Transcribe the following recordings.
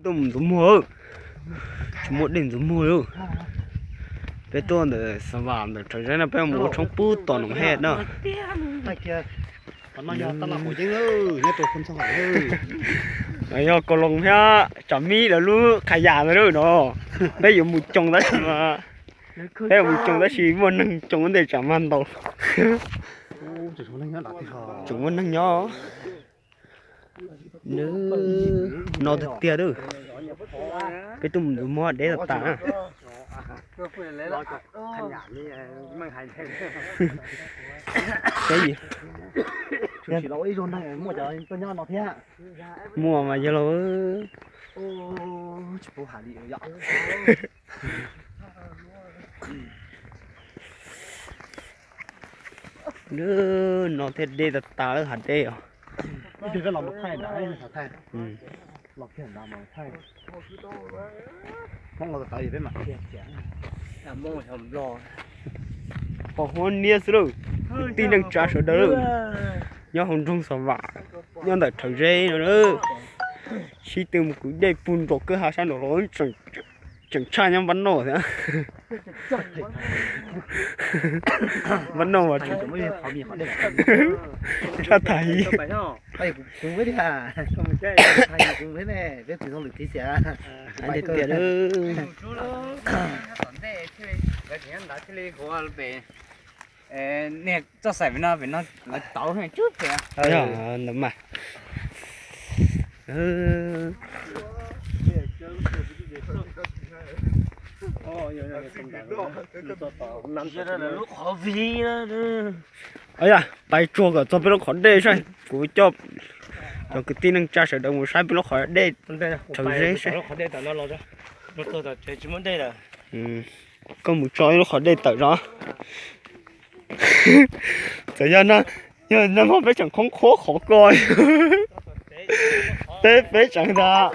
Tuaj mus ntxuav muag, tsis muaj dej ntxuav muag li. Peb tuaj ntawm Xav Vam ntawm Rhawv Zeb no, peb mus ua tshoob pub tom Noom Hej no. Yog Kaus Loos thiab Tsam Mib lawv lub qhov yam ntawd no, peb yuav mus coo tab sis mas, peb yuav mus coo tab sis muaj neeg coo ntej tsam mag ntaus. Tseem muaj neeg nyob. No tiag tiag, peb tuaj mus ntxuav muag deb tas tas. Muaj mas yog los. No thiaj deb tas tas lawm, hav deb os. Pom huab niab xwb lauj, kwv tij neej tsa sawv daws, nyob hauv nroog Xav Vam, nyob ntawm Rhawv Zeb no, sib tw mus kwv dej puag nram kwj ha sab nraud los tseem tshaj nyob Npab Nauj thiab. Npab Nauj mas tshaj tas li. Tiag tiag. Niag txoj xaim pem no, pem no lawv tauv tsub pem. Ntawd mas. Lub qhov vig. Yog pais tsuag kom txog peb lub qhov dej saib, kuv coj cov kwv tij neej tsa sawv daws mus saib peb lub qhov dej Rhawv Zeb saib. Koj mus tso ib lub qhov dej tawm zog. Txawm yog, yog nag hmo peb tseem khoob khuab qhov ko, peb, peb tseem ntag.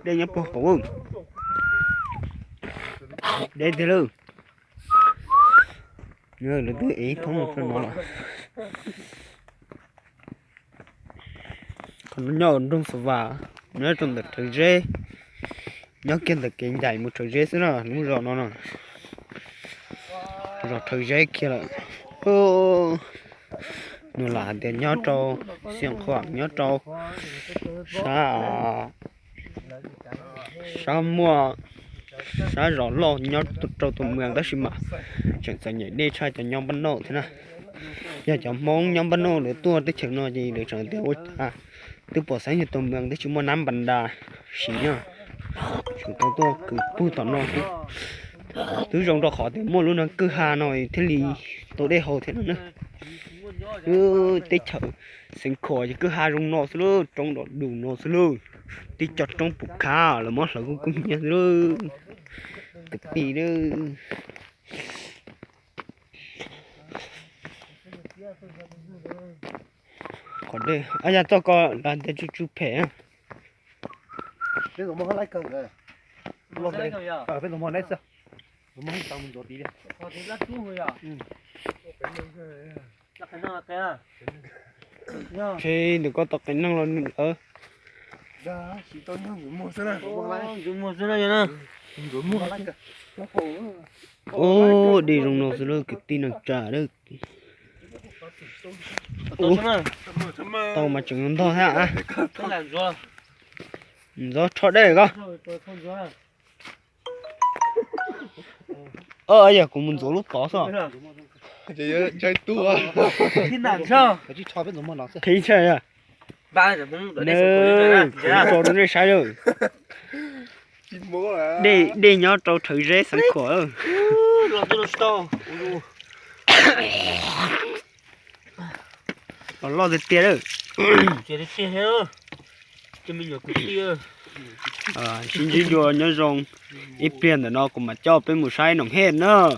Dej nyob puag hauv. Deb tiag lawm. Lawv twb ev thoob rau no lawm. Qhov no nyob nroog Xav Vam, nyob rau ntawm Rhawv Zeb, nyob kiag ntawm kev ncaim mus Rhawv Zeb xwb na, lub zos no no. Zos Rhawv Zeb kiag lawm. Nws lam hais tias nyob rau Xiav Khuam, nyob rau sab, sab muaj, sab zos loj nyob rau tus moos tab sis mas tseem txom nyem dej tshaj cov nyob Npab Nauj thiab na. Yog cov Hmoob nyob Npab Nauj lawv tuaj teb chaws no ces lawv tseem tias ua cas twb pom xeeb yog tus moos twb tsis muaj nab npas das siv no, tseem tau tuaj kwv puag tom no xwb. Twb zoo rau qhov tias muaj lub niag kwj ha no thiaj li tau dej haus thiab no na. Teb chaws Xeev Khuam ces kwj ha zoo no xwb lauj, roob dom dus no xwb lauj. Tib co roob pum khab lawv muab hlawv kub kub hnyiab xwb lauj. Kwv tij lauj. Qhov dej, yog txoj ko lawv tias tsw tsw phem. Ntshe ntawm ko tau qias neeg los nws lawv. Ub, dej zoo no xwb lauj kwv tij neej tsa lauj. Tau mas tseem ntog thiab. Ntxuav rho dej ko. Yog kuv mus ntxuav lub tod xwb. Qhib ntshai yog. Kuv tso rau nej saib lawm. Dej nyob rau Rhawv Zeb Xeev Khuam. Los loj tiag tiag lawm. Sib ntsib dua nyob zoo. Ib pliag ntawm no kuv mam coj peb mus saib Noom Hej na.